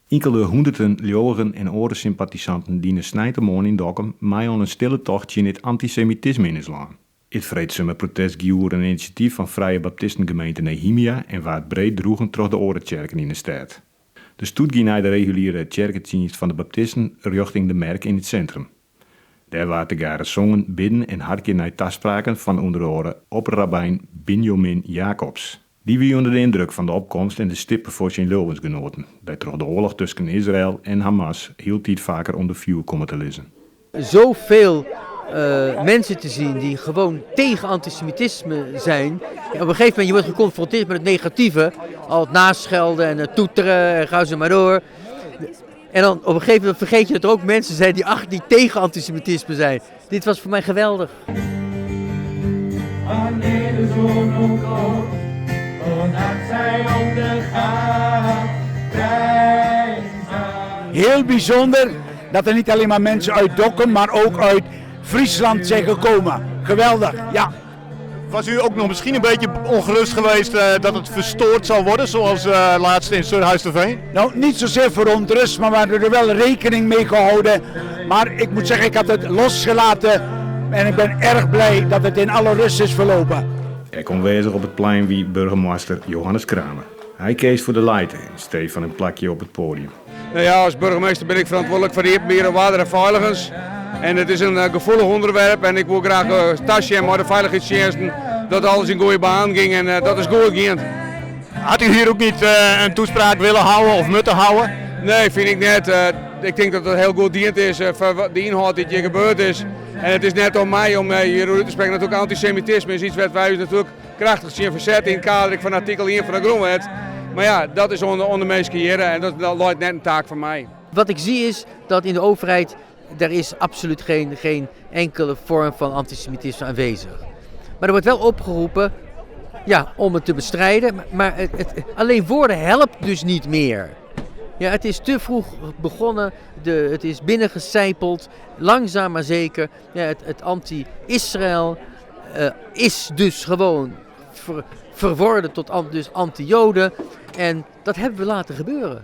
Inkelde hûnderten leauwigen en oare sympatisanten diene sneintemoarn yn Dokkum mei oan in stille tocht tsjin it antysemitisme yn ús lân. It freedsume protest gie oer in inisjatyf fan Frije Baptistengemeente Nehemia en waard breed droegen troch de oare tsjerken yn de stêd. De stoet gie nei de reguliere tsjerketsjinst fan de baptisten rjochting de Merk yn it sintrum. Dêr waard tegearre songen, bidden en harkje nei taspraken fan ûnder oare opperrabbyn Binyomin Jacobs. Dy wie ûnder de yndruk fan de opkomst en de stipe foar syn leauwensgenoaten, dy't troch de oarloch tusken Israel en Hamas hieltyd faker ûnder fjoer komme te lizzen. Zoveel mensen te zien die gewoon tegen antisemitisme zijn. Op een gegeven moment, je wordt geconfronteerd met het negatieve. Al het naschelden en het toeteren en ga zo maar door. En dan op een gegeven moment vergeet je dat er ook mensen zijn die, ach, die tegen antisemitisme zijn. Dit was voor mij geweldig. Wanneer de zon opkomt, totdat zij ondergaat. Heel bijzonder dat er niet alleen maar mensen uit Dokkum, maar ook uit Friesland zijn gekomen. Geweldig, ja. Was u ook nog misschien een beetje ongerust geweest eh, dat het verstoord zou worden, zoals uh, laatst in Surhuisterveen? Nou, niet zozeer verontrust, maar we hadden er wel rekening mee gehouden. Maar ik moet zeggen, ik had het losgelaten en ik ben erg blij dat het in alle rust is verlopen. Ek oanwêzich op it plein wie boargemaster Johannes Kramer. Hy keas foar de lijte yn stee fan in plakje op it poadium. Nou ja, as boargemaster bin ik ferantwurdlik foar de iepenbiere oarder en feiligens. En it is in eh, gefoelich ûnderwerp en ik wol graach eh, tasjen mei de feilichheidstsjinsten dat alles yn goede baan ging en eh, dat is goed gien. Had u hier ook niet een toespraak willen houden of moeten houden? Nee, fyn ik net. Ik tink dat it hiel goed dien is foar de ynhâld dy't hjir gebeurd is. En it is net oan my om hjiroer út te sprekken. Natuerlik, antysemitisme is yts wêr't wy ús natuerlik krachtich tsjin fersette yn it kader fan artikel 1 fan de Grûnwet. Mar ja, dat is oan de minsken hjir en dat leit net in taak fan my. Wat ik zie is dat in de overheid, er is absoluut geen enkele vorm van antisemitisme aanwezig. Maar er wordt wel opgeroepen ja, om het te bestrijden. Maar alleen woorden helpt dus niet meer. Ja, het is te vroeg begonnen, het is binnengesijpeld, langzaam maar zeker. Ja, het anti-Israël is dus gewoon verworden tot dus anti-Joden. En dat hebben we laten gebeuren.